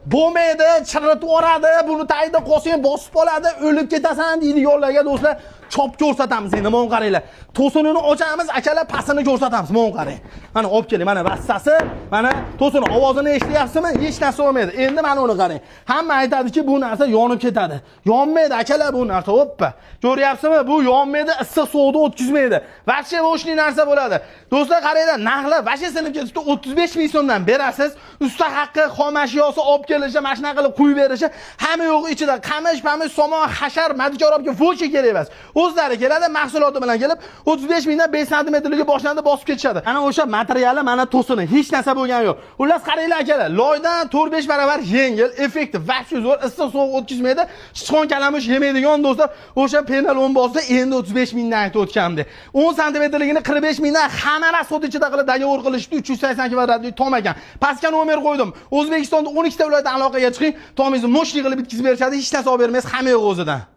Bo'lmaydi, chiritib yuboradi, buni tagida qolsang bosib qoladi, o'lib ketasan deydi yo'llarga, do'stlar. Chop ko'rsatamiz endi, mana qaranglar. To'sinini ochamiz, akalar, pastini ko'rsatamiz. Mana qarang. Mana olib keling, mana vastasi, mana to'sini ovozini eshityapsizmi? Hech narsa bo'lmaydi. Endi mana uni qarang. Hamma aytadiki, bu narsa yonib ketadi. Yonmaydi, akalar, bu narsa. Hoppa. Ko'ryapsizmi? Bu yonmaydi, issiq sovuqni o'tkazmaydi. Вообще мощный narsa bo'ladi. Do'stlar, qaranglar, narxlar вообще sinib ketibdi. 35 ming so'mdan berasiz. Usta haqqi, xom ashyosi olib kelishi, mashina qilib quyib berishi, hamma yo'q ichida qamish, pamish, somon, hashar, madikor olib kelib, вообще kerak emas. O'zlari keladi, mahsuloti bilan kelib 35 mingdan 5 santimetrligi boshlandi bosib ketishadi. Ana o'sha materiali, mana to'sini, hech narsa bo'lgani yo'q. Xullas, qaranglar, akalar, loydan 4-5 barobar yengil, effekti вообще zo'r, issiq sovuq o'tkazmaydi, sichqon kalamush yemaydigan, do'stlar. O'sha penal 10 bosdi, endi 35 mingdan aytib o'tganimdek. 10 santimetrligini 45 mingdan hamma расход ichida qilib договор qilishdi, 380 kvadratli tom ekan. Pastga nomer qo'ydim. O'zbekistonda 12 ta viloyatdan aloqaga chiqing, tomingizni мощный qilib bitkazib berishadi, hech narsa olib bermaysiz, hamma yo'q o'zidan.